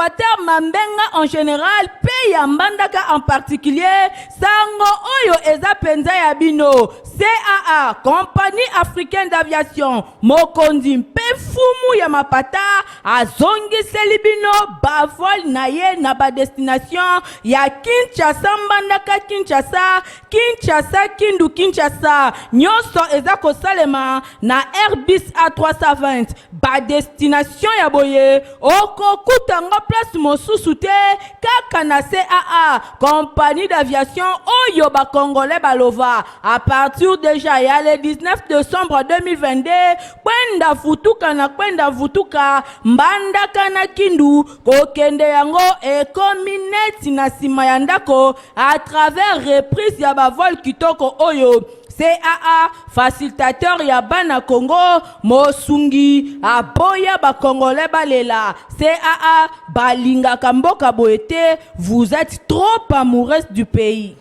Equateur Mambenga en general mpe ya Mbandaka en particulier, sango oyo eza penza ya bino. CAA, Compagnie Africaine d'Aviation, mokonzi mpe mfumu ya mapata azongiseli bino ba vol na ye na ba destination ya Kinshasa Mbandaka Kinshasa, Kinshasa Kindu Kinshasa. Nyonso eza kosalema na Airbus A320. Ba destination ya boye okokuta yango place mosusu te kaka na CAA, compagnie d'aviation oyo ba congolais balova à partir deja ya le 19 decembre 2022. Kwenda vutuka na kwenda vutuka Mbandaka na Kindu kokende yango ekomi neti na sima ya ndako à travers reprise ya ba vol kitoko oyo. CAA, facilitateur ya bana Congo, mosungi aboya ba congolais balela. CAA balingaka mboka boye te, vous etes trop amoureuse du pays.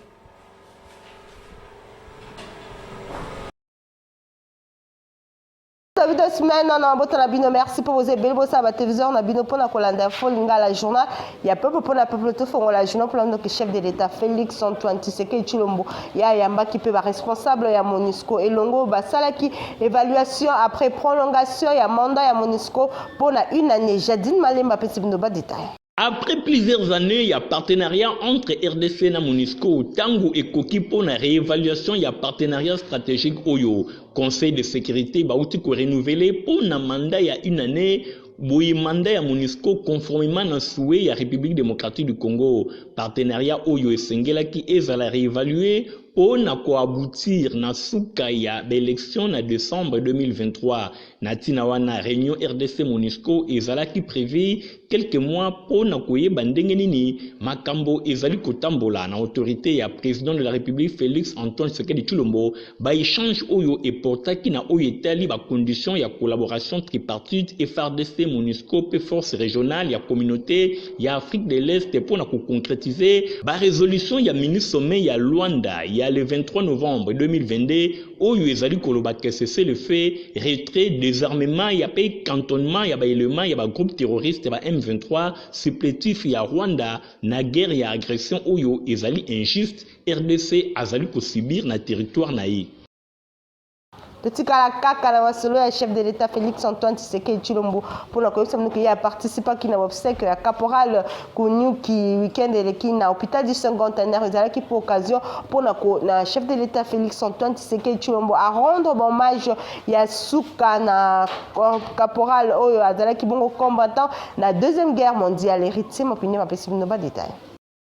David semaine na mabota na bino, merci mpo boza ebele bosala batelevizeur na bino mpona kolanda info lingala, journal ya peuple mpona peuple. Tofongola journal mpona ndoki chef de l'État Félix Antoine Tshisekedi Tshilombo ya ayambaki mpe baresponsable ya MONUSCO elongo, basalaki évaluation après prolongation ya mandat ya MONUSCO mpona une année. Jadine Malemba apesi bino badetail. Après plusieurs années ya partenariat entre RDC na MONUSCO, tango ekoki mpo na réévaluation ya partenariat stratégique oyo Conseil de sécurité bauti ko renouveler mpo na mandat ya une année. Boye mandat ya MONUSCO, conformément na souhait ya République démocratique du Congo, partenariat oyo esengelaki ezala réévalué mpo na koaboutir na suka ya baélection na décembre 2023. Na ntina wana, réunion RDC MONUSCO ezalaki prévu quelques mois mpo na koyeba ndenge nini makambo ezali kotambola na autorité ya président de la République Félix Antoine Tshisekedi Tshilombo. Baéchange oyo eportaki na oyo etali bacondition ya collaboration tripartite FARDC, MONUSCO mpe force régionale ya Communauté ya Afrique de l'Est mpo na koconcrétiser barésolution ya mini sommet ya Luanda ya le 23 novembre 2022 oyo ezali koloba ke cessez-le-feu, retrait, désarmement ya mpe cantonnement ya baélément ya bagroupe terroriste ba M23 supplétif ya Rwanda na guerre ya agression oyo ezali injuste RDC azali kosubir na territoire na ye. Totikala kaka na masolo ya chef de l'État Félix Antoine Tshisekedi Tshilombo mpona koyebisa bino ke ye aparticipaki na obsèque ya caporal Kunyuki weekend eleki na hôpital du Cinquantenaire. Ezalaki mpo occasion mpona na chef de l'État Félix Antoine Tshisekedi Tshilombo a rendre hommage ya suka na caporal oyo azalaki bongo combattant na Deuxième Guerre mondiale. Héritier Mopine bapesi bino badetail.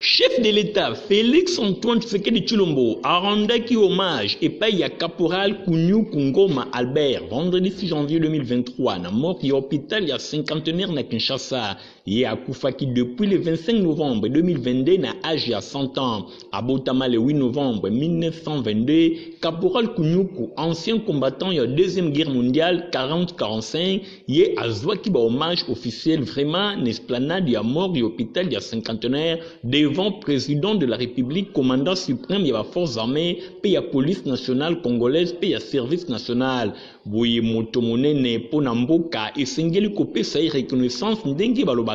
Chef de l'État Félix Antoine Tshisekedi Tshilombo arendaki hommage epai ya caporal Kunyuku Ngoma Albert vendredi 6 janvier 2023 na morgue ya hôpital ya Cinquantenaire na Kinshasa. Ye akufaki depuis le 25 novembre 2022 na âge ya 100 ans. Abotama le 8 novembre 1922, caporal Kunyuku, ancien combattant ya Deuxième Guerre mondiale 40-45, ye azwaki ba hommage officiel vraiment na esplanade ya morgue ya hôpital ya Cinquantenaire devant président de la République, commandant suprême ya baforces armées mpe ya Police nationale congolaise mpe ya service national. Boye moto monene mpo na mboka esengeli kopesa ye reconnaissance ndenge balobaka.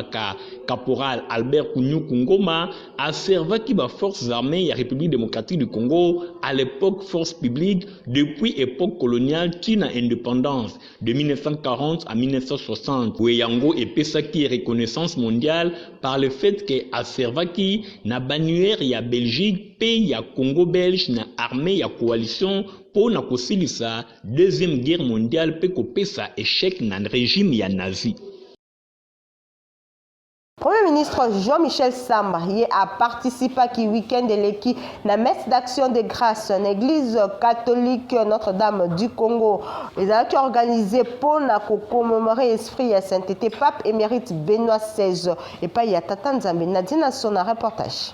Caporal Albert Kunyuku Ngoma aservaki baforces armées ya République démocratique du Congo, à l'époque force publique, depuis époque coloniale tii na indépendance, de 1940 à 1960. Boye yango epesaki reconnaissance mondiale par le fait ke aservaki na bannière ya Belgique mpe ya Congo belge na armée ya coalition mpo na kosilisa Deuxième Guerre mondiale mpe kopesa échec na régime ya nazi. Premier ministre Jean-Michel Samba ye aparticipaki week-end eleki na messe d'action de grâce na église catholique Notre-Dame du Congo. Ezalaki organisé mpona kocommémorer esprit ya sainteté pape émérite Benoît XVI epai ya Tata Nzambe. Nadine Sona, reportage.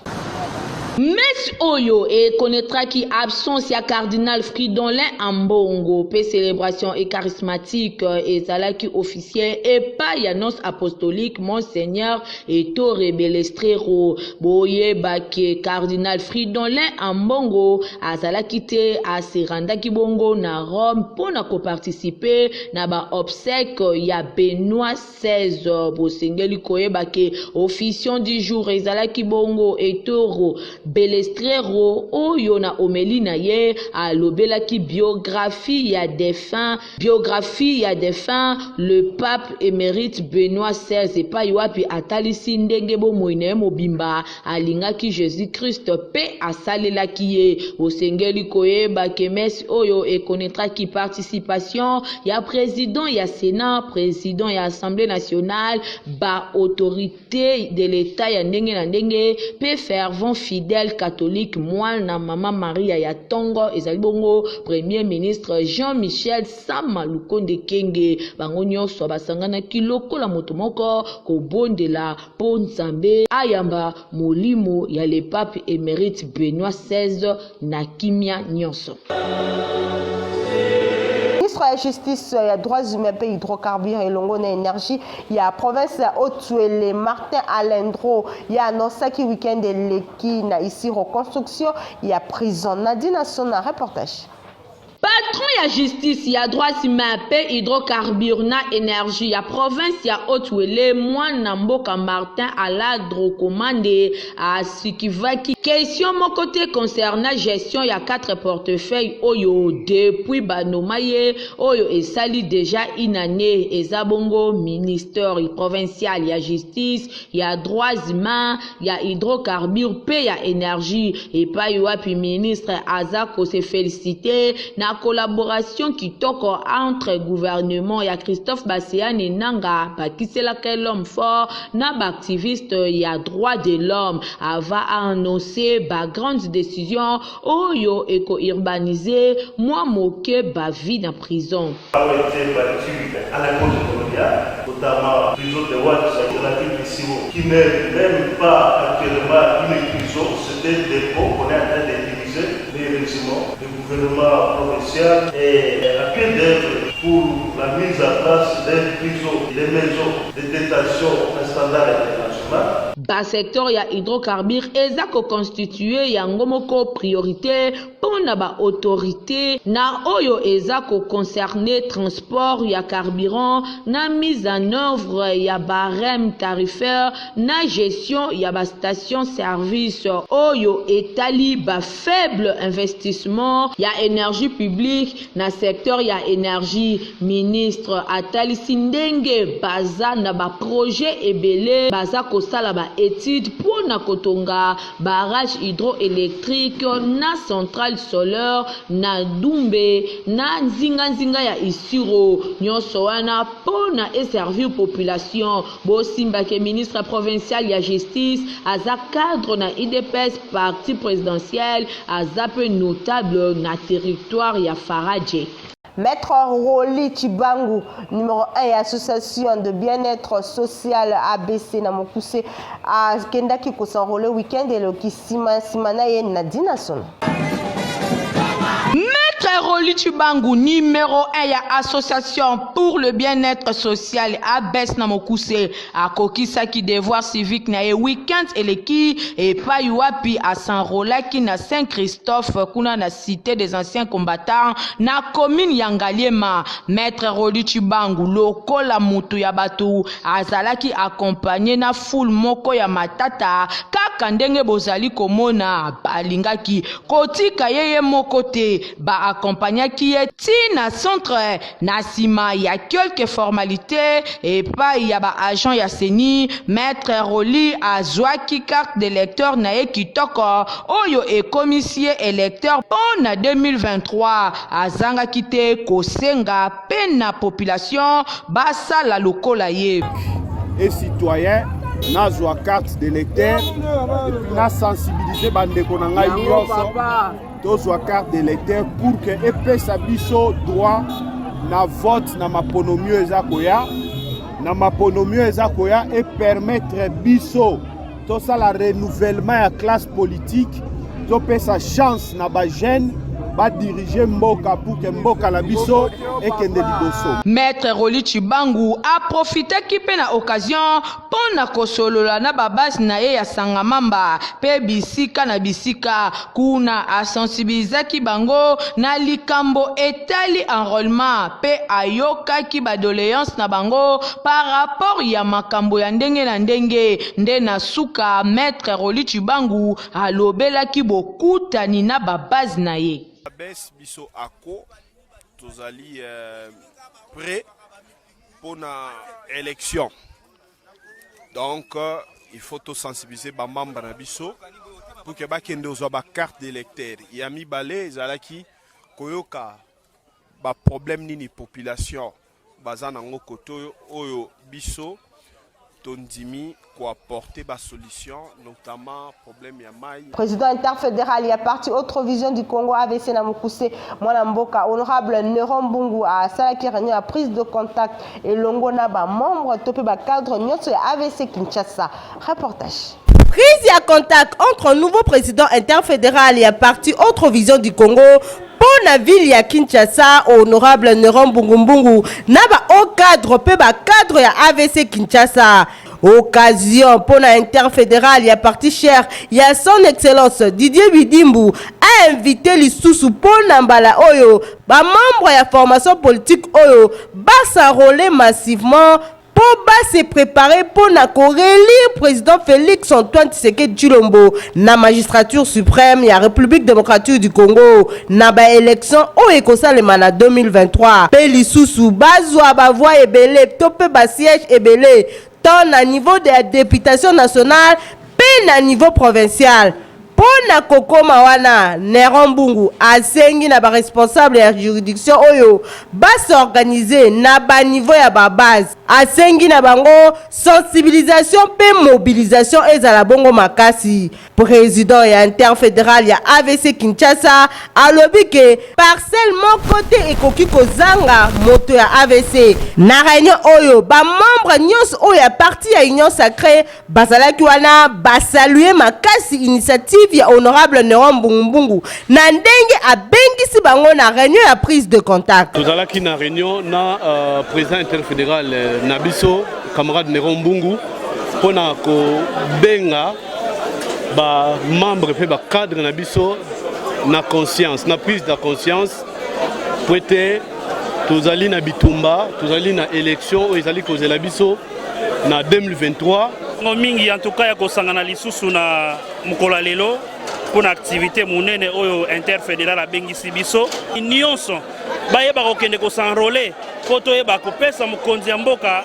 Messe oyo e connaitraki absence ya cardinal Fridolin Ambongo pe celebration eucharismatique ezalaki officier epai ya nonce apostolique Monseigneur Ettore Balestrero. Boyeba ke cardinal Fridolin Ambongo azalaki te, a se rendaki bongo na Rome mpo na ko participer na ba obsèques ya Benoit 16. Bosengeli koyeba ke officiant du jour ezalaki bongo Ettore Balestrero oyo na homélie na ye alobelaki biographie ya défunt biographie ya défunt le pape émérite Benoît XVI, epai wapi atalisi ndenge bomoi na ye mobimba alingaki Jésus Christ mpe asalelaki ye. Bosengeli koyeba ke messe oyo ekonnaîtraki participation ya président ya Sénat, président ya Assemblée nationale, baautorité de l'État ya ndenge na ndenge mpe fervent fidèle catholique. Mwana mama Maria ya ntongo ezali bongo premier ministre Jean-Michel Sama Lukonde Kenge. Bango nyonso basanganaki lokola moto moko kobondela mpo Nzambe ayamba molimo ya le pape émérite Benoît XVI na kimia nyonso. Ministre ya Justice, ya Droits humains mpe Hydrocarbures elongo na Énergie ya province ya Haut-Uele, Martin Alendro, ya annonçaki week-end eleki na Isiro construction ya prison. Nadine Sona, reportage. Patron ya Justice, ya Droits humains mpe Hydrocarbure na Énergie ya province ya Haut-Uele, mwana mboka Martin Aladro Komande, asikivaki question moko te concernant gestion ya 4 portefeuille oyo depuis banoma ye, oyo esali déjà une année. Eza bongo ministère provincial ya Justice, ya Droits humains, ya Hydrocarbure mpe ya Énergie, epai wapi ministre aza kose féliciter na collaboration kitoko entre gouvernement ya Christophe Baseane Nanga, bakiselaka l'homme fort, na baactiviste ya droit de l'homme. Ava annoncer bagrandes décisions oyo ekourbaniser mwa moke bavie na prison. Ont été battus à la cause coloniale, notamment prison de Watsa de la ville d'Isiro, qui n'est même pas actuellement une prison, c'est un dépôt qu'on est en train d'utiliser. Mais heureusement, le gouvernement provincial est à pied d'œuvre pour la mise en place des prisons, des maisons de détention à standard international. Basecteur ya hydrocarbure eza koconstituer yango moko priorité mpo na baautorité, na oyo eza koconcerner transport ya carburant, na mise en œuvre ya barème tarifaire, na gestion ya bastation service. Oyo etali bafaible investissement ya énergie publique na secteur ya énergie, ministre atalisi ndenge baza na baprojet ebele, baza kosala baétude mpo na kotonga barrage hydroélectrique na centrale solaire na Dumbe na nzinganzinga ya Isiro, nyonso wana mpo na eservir population. Bosimbake ministre provincial ya Justice aza cadre na UDPS, parti présidentiel, aza mpe notable na territoire ya Faradje. Maître Roli Chibangu, numéro 1 ya Association de bien-être social ABC na mokuse, akendaki kos'enrôler week-end eleki. Nsima nsima na ye, Nadina Sona. Maître Roli Chibangu, numéro 1 ya Association pour le bien-être social ABS na mokuse, akokisaki devoir civique na ye week-end eleki, epai wapi as'enrôlaki na Saint-Christophe, kuna na Cité des anciens combattants na commune ya Ngaliema. Maître Roli Chibangu, lokola mutu ya bato, azalaki accompagné na foule moko ya matata. Kaka ndenge bozali komona, balingaki kotika ye ye moko te, baakompagnaki ye ti na centre. Na nsima ya quelques formalités epai ya baagent ya CENI, maître Roli azwaki carte d'électeur na ye kitoko oyo ekomisi ye électeur mpo na 2023. Azangaki te kosenga mpe na population basala lokola ye. Et citoyen, nazwa carte d'électeur et puis nasensibiliser bandeko na ngai nyonso, tozwa carte d'électeur pour que epesa biso droit na vote na maponomi oyo eza koya, na maponomi oyo eza koya, epermettre biso Tosala renouvellement ya classe politique, topesa chance na ba jeunes ba diriger mboka pour que mboka na biso ekende liboso. Maitre Rolly Tshibangu a profitaki mpe na occasion mpo na kosolola na ba base na ye ya Sangamamba mpe bisika na bisika. Kuna a sensibilisaki bango na likambo etali enrolement mpe ayokaki ba doleances na bango par rapport ya makambo ya ndenge na ndenge. Nde na suka Maitre Rolly Tshibangu alobelaki bokutani na ba base na ye. Base biso ako tozali prêt pona election donc il faut to sensibiliser ba membre na biso pour que bakende kozwa ba carte d'électeur. Ya mibale ezalaki koyoka ba problème nini population baza nango kote oyo, oyo biso tondimi koapporter ba solution, notamment problème ya mai. Président interfédéral ya parti Autre Vision du Congo, AVC na mokuse, mwana mboka honorable Neron Mbungu asalaki réunion ya prise de contact elongo na bamembre to mpe bacadre nyonso ya AVC Kinshasa. Reportage. Prise ya contact entre nouveau président interfédéral ya parti Autre Vision du Congo mpo na ville ya Kinshasa, honorable Neron Mbungumbungu, na ba cadre mpe bacadre ya AVC Kinshasa. Occasion mpo na interfédéral ya parti cher ya Son Excellence Didier Bidimbu a invité lisusu mpo na mbala oyo bamembre ya formation politique oyo bas'enrôler massivement mpo base préparer mpo na korélire président Félix Antoine Tshisekedi Tshilombo na magistrature suprême ya République démocratique du Congo na baélection oyo ekosalema na 2023, mpe lisusu bazwa bavoix ebele to mpe basiège ebele, tant na niveau de la députation nationale mpe na niveau provincial. Mpo na kokóma wana, Neron Mbungu asengi na baresponsable ya juridiction oyo bas'organiser na baniveau ya babase. Asengi na bango sensibilisation mpe mobilisation ezala bongo makasi. Président ya interfédéral ya AVC Kinshasa alobi ke parcelle moko te ekoki kozanga moto ya AVC. Na réunion oyo, bamembre nyonso oyo ya parti ya Union sacrée bazalaki wana basaluer makasi initiative ya honorable Neron Mbungumbungu na ndenge abengisi bango na réunion ya prise de contact. Tozalaki na réunion na président interfédéral na biso, camarade Neron Mbungu, mpona kobenga bamembre mpe bacadre na biso na conscience, na prise de conscience, po ete tozali na bitumba, tozali na élection oyo ezali kozela biso na 2023. Ngo mingi en tout cas ya kosangana lisusu na mokolo ya lelo mpona activité monene oyo interfédéral abengisi biso nyonso bayeba kokende kos'enrôler, mpo toyeba kopesa mokonzi ya mboka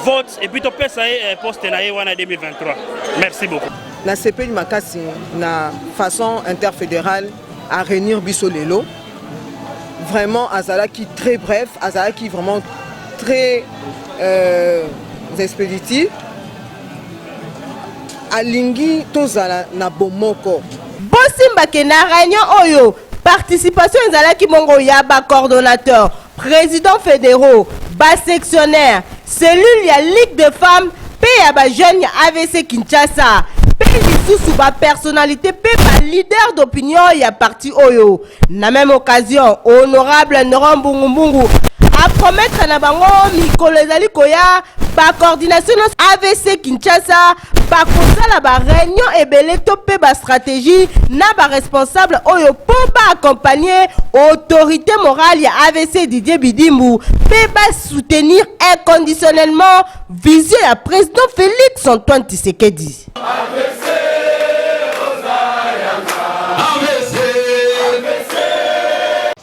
vote et puis topesa ye poste na ye wana 2023. Merci beaucoup. Nasepeli makasi na façon interfédérale à réunir biso lelo. Vraiment, azalaki très bref, azalaki vraiment très expéditif. Alingi tozala na bomoko. Bosimbake na réunion oyo, participation ezalaki bongo ya bacoordonnateur, président fédéraux, basectionnaire, cellule ya Ligue de femmes mpe ya bajeune ya AVC Kinshasa, mpe lisusu bapersonnalité mpe baleader d'opinion ya parti oyo. Na même occasion, honorable Noron Mbungumbungu apromettre na bango mikolo ezali koya, bacoordination nyonso AVC Kinshasa bakosala baréunion ebele to mpe bastratégie na baresponsable oyo mpo baaccompagner autorité morale ya AVC Didier Bidimbu mpe basoutenir inconditionnellement vision ya président Félix Antoine Tshisekedi. AVC.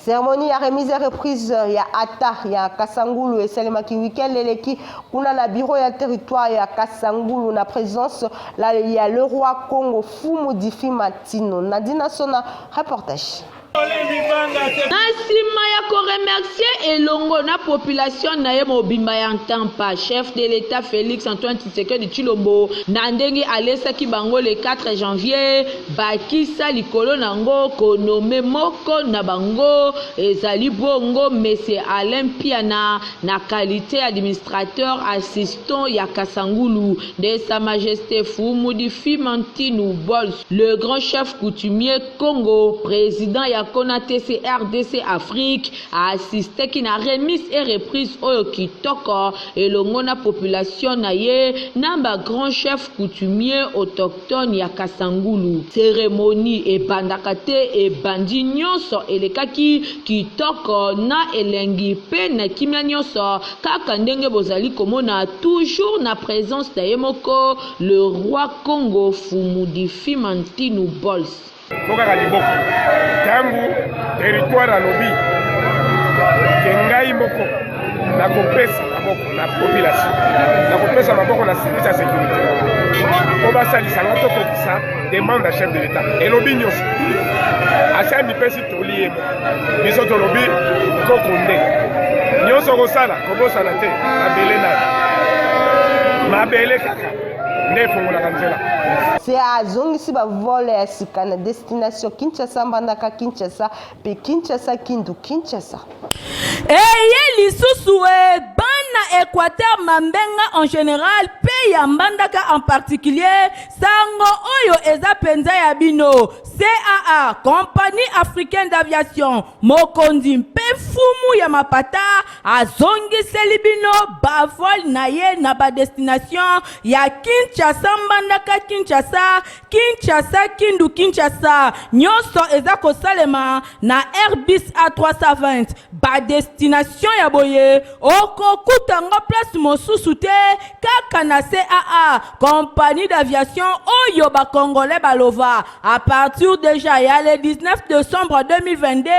Cérémonie ya remise et reprise ya ata ya Kasangulu esalemaki weekend eleki kuna na bureau ya territoire ya Kasangulu, na présence la ya le roi Congo Fumu Difi Matino. Nadina Sona, reportage. Na nsima ya ko remercier elongo na population na ye mobimba ya Ntampa, chef de l'Etat Felix Antoine Tshisekedi Tshilombo na ndenge alesaki bango le 4 janvier, bakisa likolo na yango ko nommer moko na bango, ezali bongo Monsieur Alain Mpiana na qualite ya administrateur assistant ya Kasangulu nde Sa Majeste Fumu Difima Ntinu Bols, le grand chef coutumier Congo, president ya Conatc rdc Afrique a assisteki na remise et reprise oyo kitoko elongo na population na ye na ba grands chefs coutumiers autochtones ya Kasangulu. Ceremonie ebandaka te ebandi nionso elekaki kitoko na elengi pe na kimia nionso kaka ndenge bozali komona toujours na presence na ye moko Le roi Kongo Fumudi Fima Ntinu Bols. Mpo kaka liboko ntango territoire alobi ke ngai moko nakopesa maboko na population, nakopesa maboko na service ya sécurité mpo basalisa nga tokokisa demande ya chef de l'État. Elobi nyonso asi amipesi toli ye moko, biso tolobi koko nde nyonso kosala kobosana te mabele nayo mabele kaka nde efongolaka nzela. Se azongisi ba vol ya sika na destination Kinshasa Mbandaka Kinshasa mpe Kinshasa Kindu Kinshasa. Eye lisusu e bana Equateur Mambenga en general mpe ya Mbandaka en particulier, sango oyo eza penza ya bino. CAA, Compagnie Africaine d'Aviation, mokonzi mpe mfumu ya mapata azongiseli bino ba vol na ye na ba destination ya Kinshasa Mbandaka Kinshasa, Kinshasa Kindu Kinshasa. Nyonso eza kosalema na Airbus A320. Ba destination ya boye okokuta ngo place mosusu te kaka na CAA, compagnie d'aviation oyo ba congolais balova à partir dejà ya le 19 decembre 2022.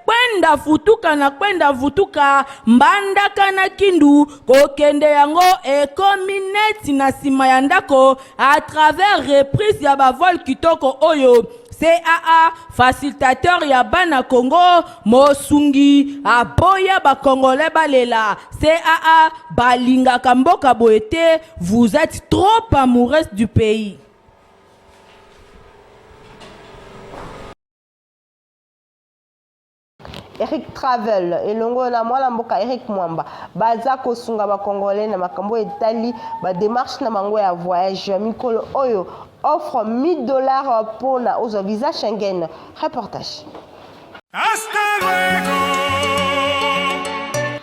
Kwenda futuka na kwenda vutuka Mbandaka na Kindu kokende yango ekomi neti na sima ya ndako à travers reprise ya ba vol kitoko oyo CAA, facilitateur ya bana Congo, mosungi aboya ba congolais balela. CAA balingaka mboka boye te, vous etes trop amoureuse du pays. Eric Travel elongo na mwana mboka Eric Mwamba baza kosunga ba congolais na makambo etali ba demarche na bango ya voyage ya mikolo oyo offre 1000 dollars mpona ozwa visa Schengen. Reportage. Hasta luego.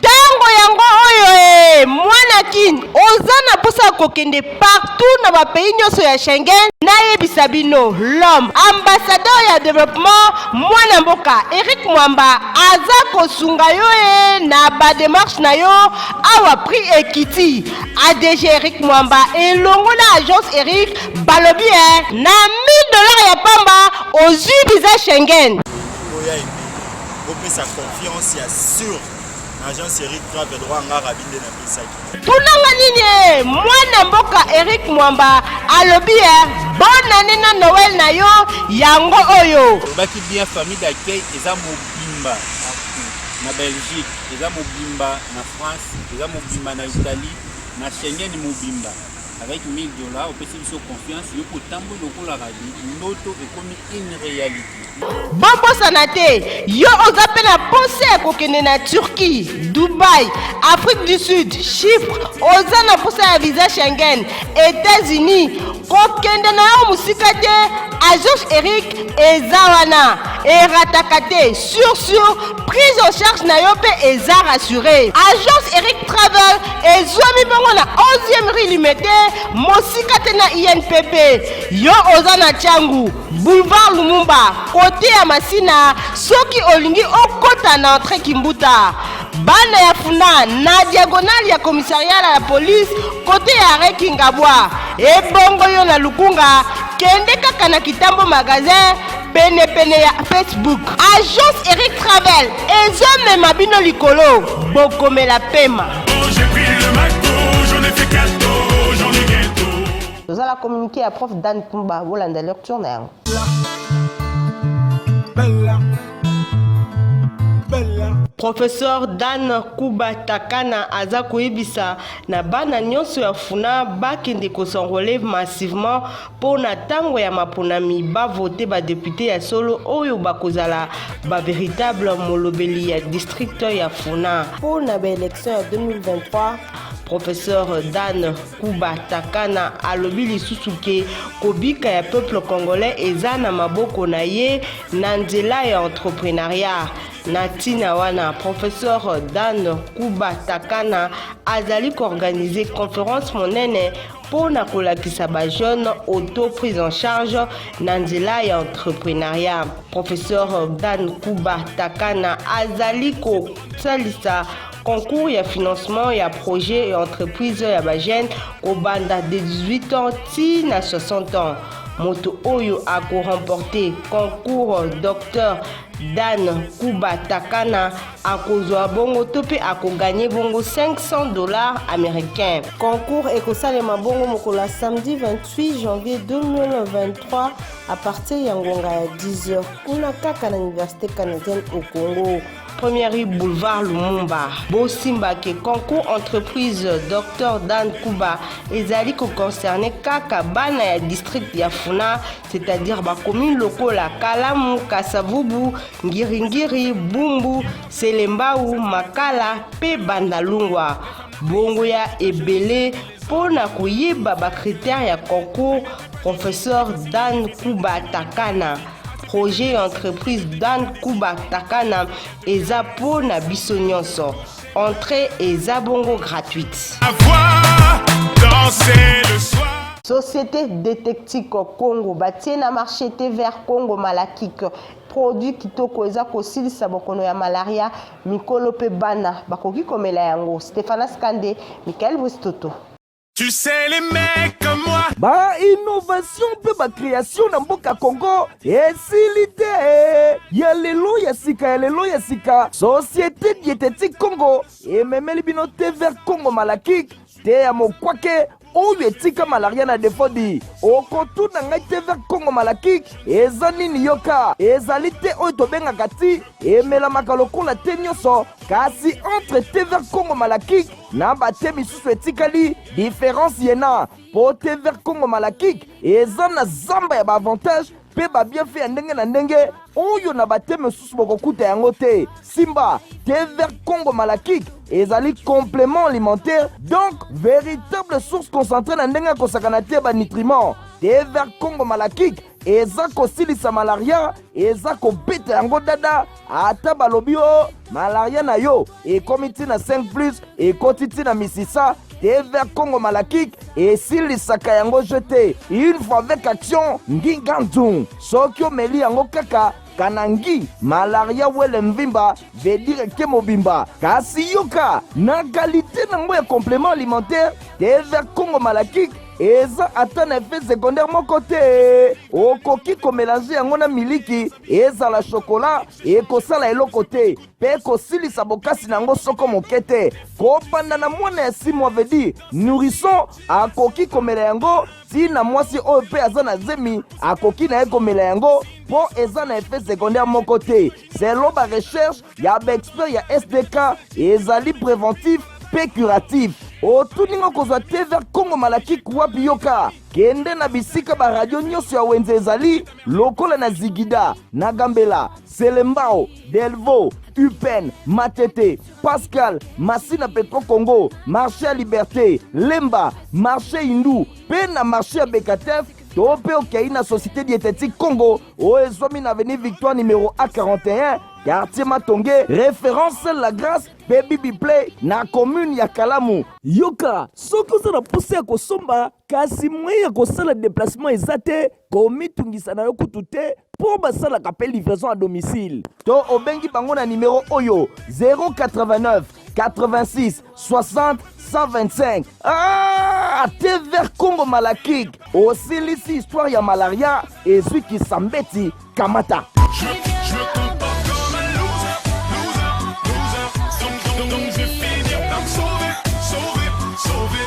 Tango yango oyo e mwana kin oza na mposa ya kokende partout na ba pays nyonso ya Schengen, nayebisa bino l'homme ambassadeur ya developpement mwana mboka Eric Mwamba aza kosunga yo e na ba demarche na yo awa prix ekiti. ADG Eric Mwamba elongo na agence Eric balobi e na 1000 dollars ya pamba ozwi visa Schengen. Boya ebele bopesa confiance ya sur na agence Eric Travel roi nga rabi nde napesaki. Tunanga nini e mwana mboka Eric Mwamba alobi e bonne année na Noël na yo yango oyo. Olobaki bien famille d'accueil eza mobimba na Belgique, eza mobimba na France, eza mobimba na Italie, na Schengen mobimba. Avec 1000 dollars opesi biso confiance, yo otamboli lokola rabi, ndoto ekomi une réalité. Bobosana te, yo oza mpe na posa ya kokende na Turquie, Dubaï, Afrique du Sud, Chypre, oza na posa ya visa Schengen, États-Unis, kokende na yo mosika te, agence Eric eza wana, erataka te, sur sur prise en charge na yo mpe eza rassuré. Agence Eric Travel ezwami bongo na 11e rue Limete, mosika te na INPP. Yo oza na Tshangu, Boulevard Lumumba, kote ya Masina, soki olingi okota na entrée Kimbuta. Bana ya Funa na diagonale ya commissariat ya police kote ya arrêt Kingabwa. Ebongo yo na Lukunga, kende kaka na Kitambo magasin pene pene ya Facebook. Agence Eric Travel ezomema bino likolo, bokomela pema. J'ai pris le McDo, j'en ai fait cadeau, j'en ai ghetto. Tozala communiqué ya prof Dan Kumba, bolanda lecture na yango. Bella. Professeur Dan Kuba Takana aza koyebisa na bana nyonso ya Funa bakende ko s'enroler massivement mpo na tango ya maponami ba voter ba deputes ya solo oyo bakozala ba veritable molobeli ya district ya Funa. Mpo na ba elections ya 2023, Professeur Dan Kuba Takana alobi lisusu ke kobika ya peuple congolais eza na maboko na ye na nzela ya entrepreneuriat. Na ntina wana, Professeur Dan Kuba Takana azali koorganize conference monene mpo na kolakisa ba jeunes auto prise en charge na nzela ya entrepreneuriat. Professeur Dan Kuba Takana azali kosalisa concours ya financement ya projet ya entreprise ya ba jeunes kobanda de 18 ans ti na 60 ans. Moto oyo ako remporter concours Docteur Dan Kuba Takana akozwa bongo to mpe akoganye bongo 500 dollars américains. Concours ekosalema bongo mokolo ya samedi 28 janvier 2023 à partir ya ngonga ya 10h kuna kaka na Université canadienne au Congo. Première rue boulevard Lumumba. Bosimba ke concours entreprise Dr Dan Kuba ezali ko concerner kaka bana ya district ya Funa, c'est-à-dire ba commune lokola Kalamu, Kasavubu, Ngiringiri, Bumbu, Selembao, Makala pe Bandalungwa. Bongo ya ebele mpo na koyeba ba critères ya concours Professeur Dan Kuba Takana. Projet ya entreprise Dan Kuba Takana eza mpo na biso nyonso. Entrée eza bongo gratuite. Société Détectique Congo batie na marché te vert Congo Malakik produit kitoko eza kosilisa bokono ya malaria mikolo mpe bana bakoki komela yango. Stephanas Kande, Michael Bustoto. Tu sais les mecs comme moi. Ba innovation mpe ba création na mboka Congo esili te. Ya lelo ya sika, ya lelo ya sika, Société Diététique Congo ememeli bino te vert Congo Malakik te ya mokwake oyo etika malaria na defodi. Okotuna ngai te vert Congo Malakik eza nini? Yoka, ezali te oyo tobengaka ti emelamaka lokola te nyonso, kasi entre te vert Congo Malakik na bate misusu etikali difference yena po te vert Congo Malakik eza na zamba ya baavantage mpe babienfait ya ndenge na ndenge oyo na bate mosusu bokokuta yango te. Simba te vert Congo Malakik ezali complément alimentaire, donc véritable source concentrée na ndenge ya kosakana te ba nutriments. Te vert Congo Malakik eza kosilisa malaria, eza kobeta yango dada. Ata balobi o malaria na yo ekomi ti na 5 plus, ekoti ti na misisa, te vert Congo Malakik esilisaka yango je te une fois avec action nginga nzung. Soki omeli yango kaka kanangi malaria wele mvimba veut dire ke mobimba. Kasi yoka na qualité nango ya complément alimentaire, te vert Congo Malakik eza ata na effet secondaire moko te. Okoki komelange yango na miliki, ezala chocolat, ekosala eloko te mpe ekosilisa bokasi na yango soko moke te. Kobanda na mwana ya 6 mois, veut dire nourrisson, akoki komela yango, ti na mwasi oyo mpe aza na zemi akoki na ye komela yango mpo eza na effet secondaire moko te. Selon ba recherche ya baexpert ya SDK, ezali préventif mpe curatif. Otuni nga kozwa te vert Congo Malakik wapi? Yoka, kende na bisika ba radio nyonso ya wenze ezali lokola na Zigida, na Gambela, Selembao, Delvaux, Upen, Matete, Pascal, Masina, Petro Congo, marché ya Liberté, Lemba, marché Hindu mpe na marché ya Bekatef, to mpe okei na Société Diététique Congo oyo ezwami na avenue Victoire numéro A41, quartier Matonge, référence La Grâce mpe Bibi Play na commune ya Kalamu. Yoka, soki oza na mposa ya kosomba kasi moyen ya kosala déplacement eza te, komitungisa na yo kutu te mpo basalaka mpe livraison à domicile. To obengi bango na nimero oyo 089 86 60 125. Ah, te vert Congo Malakik osilisi histoire ya malaria ezwi kisambeti kamata. Je me comporte comme un loser, loser, loser. Donc, donc, donc, je vais finir par me sauver, sauver, sauver.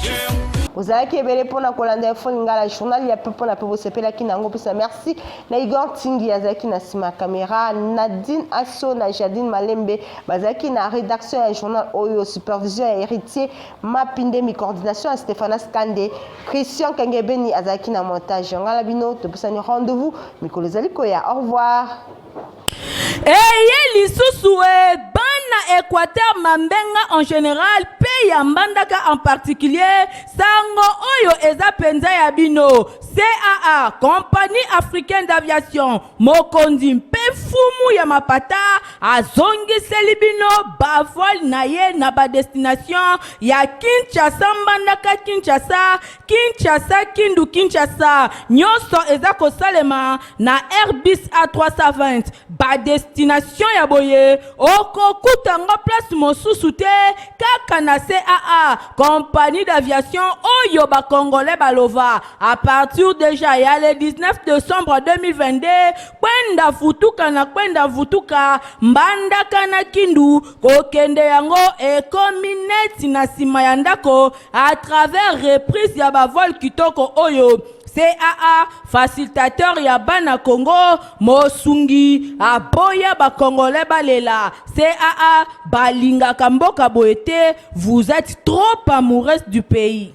Yeah. Bozalaki ebele pona kolanda Info Lingala, journal ya pepo na pe bosepelaki na yango. Pesa merci na Igor Tingi azalaki na sima ya camera, Nadine Asso na Jadine Malembe bazalaki na redaction ya journal oyo, supervision ya Heritier Mapindemi, coordination ya Stephanas Kande, Christian Kengebeni azalaki na montage. Ngai na bino topesani rendez-vous mikolo ezali koya. Au revoir. Eye lisusu e bana Equateur Mambenga en general pe ya Mbandaka en particulier, sango oyo eza penza ya bino. CAA, Compagnie Africaine d'Aviation, mokonzi mpe mfumu ya mapata azongiseli bino ba vol na ye na ba destination ya Kinshasa Mbandaka Kinshasa Kinshasa Kindu Kinshasa nyonso eza kosalema na Airbus A320 ba destination ya boye okokuta yango place mosusu te kaka na CAA compagnie d'aviation oyo ba congolais balova à partir déjà ya le 19 décembre 2022 kwenda futuka na kwenda vutuka mbandaka na Kindu kokende yango ekomi neti na nsima ya ndako à travers reprise ya ba vol kitoko oyo CAA facilitateur ya bana Congo mosungi aboya ba congolais balela CAA balingaka mboka boye te vous êtes trop amoureuse du pays.